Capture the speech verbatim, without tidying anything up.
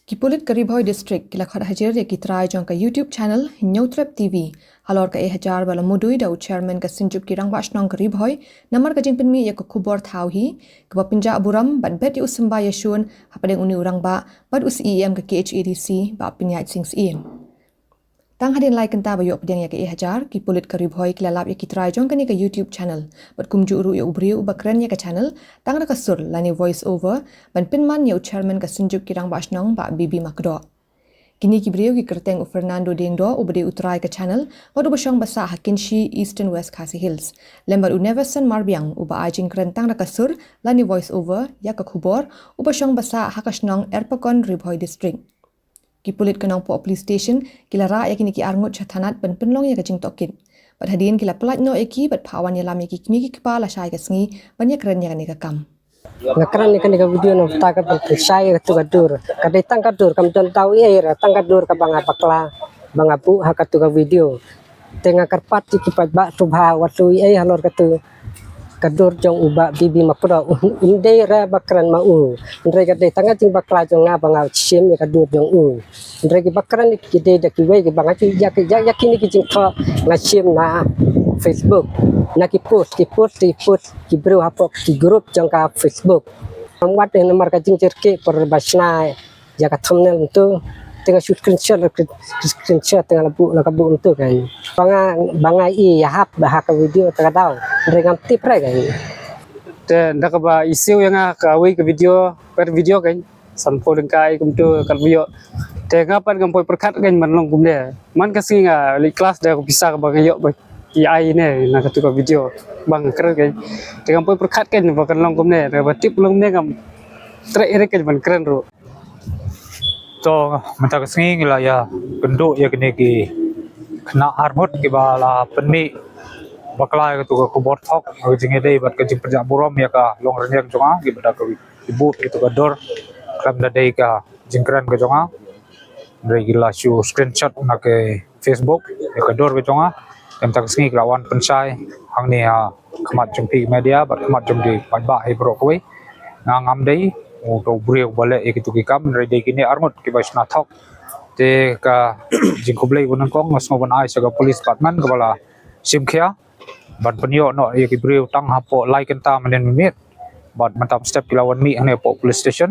Ki pulit ka Ri Bhoi District ki la khot hajir ïa ki trai jong ka YouTube channel Hynñiewtrep T V halor ka eihajar ba la mudui da u chairman ka Synjuk ki Rangbah Shnong ka Ri Bhoi namar ka jingpynmih ïa ka khubor thaw hi kaba pynjah burom bad bet ïa u symbai ïashun hapdeng une u rangbah bad u C E M ka K H A D C Bah Pynïaid Sing Syiem. Tang hadien lai kynta ba ïoh pdiang ïa ka eihajar, ki pulit ka Ri Bhoi ki la lap ïa ki trai jong kane ka YouTube channel bad kumjuh ruh ïa u briew uba kren ïa ka channel tang da ka sur lane voice over ban pynman ïa u chairman ka Synjuk ki Rangbah Shnong Bah B B Makdoh. Kine ki briew ki kyrteng u Fernando Diengdoh uba dei u trai ka channel bad uba shong ba sah ha Kynshi, Eastern West Khasi Hills, lem bad u Neverson Marbiang uba ai jingkren tang da ka sur lane voice over ïa ka khubor, uba shong ba sah ha ka shnong Erpakon, Ri Bhoi District. Ki pulit ka Nongpoh Police Station ki la rah ïa kine ki arngut sha thanat ban pynlong ïa ka jingtohkit. Bad hadien ki la pyllait noh ïa ki bad phah wan ïalam ïa ki kmie ki kpa lashai ka sngi ban ïakren ïa kane ka kam. Nga kren ïa kane ka video na bynta ka ban pynshai ïa katu ka dur. Ka dei tang ka dur, kam don tau ei ei, tang ka dur kaba nga bakla ba nga buh ha katu ka video. Te nga kyrpad ïa ki paidbah sngewbha wat ïohi ei ei halor katu ka dur jong u Bah B B Makdoh. Um dei re ba kren ma u. Hynrei ka dei tang ka jingbakla jong nga ba nga shim ïa ka dur jong u. Hynrei kiba kren ki dei da kiwei kiba nga ju ïa ki, ïa, ïa kine ki jingthoh nga shim na Facebook. Na ki post, ki post, ki post ki briew hapoh ki group jong ka Facebook. Ngam wad eh namar ka jingjyrkieh por ba shna ïa ka thumbnail mynta. Te nga shu screenshot, screenshot te nga la buh, la ka buh mynta kan. Ba nga, ba nga i ïahap ba ha ka video ta ka daw. Hynrei ngam tip re kan. Te da kaba i siew ïa nga kawei ka video, per video kan. Sanphew tyngka kumtu kat ba ïoh. Te nga pat ngam poi pyrkhat kan ban long kumne. Man ka sngi nga leit klas da ka pisa kaba nga ïoh ba ki ai ne na katu ka video ba nga kren kan. Te ngam poi pyrkhat kan ba kan long kumne. Te ba tip long kumne ngam treh ïa re kan ban kren ruh. To mynta ka sngi ngi la ïakynduh ïa kine ki khynnah arngut kiba la pynmih bakla ïa katu ka khubor thok, ka jingïadei bad ka jingpynjah burom ïa ka longrynïeng jong nga kiba da ka buh ïa katu ka dur khlem da dei ka jingkren ka jong nga. Hynrei ki la shu screenshot na ka Facebook ïa ka dur ka jong nga. Mynta ka sngi ki la wan pynshai hangne ha khmat jong phi media bad khmat jong ki paidbah hi baroh kawei. Nga ngam dei uto u briew ba leh ïa kitu ki kam, hynrei dei kine arngut kiba shna thok. Te ka jingkhublei ba nyngkong nga sngew ban ai sha ka police department kaba la shim khia ban pynïoh noh ïa ki briew tang hapoh lai kynta mynnin mynmiet. Bad mynta step ki la wan mih hangne hapoh police station.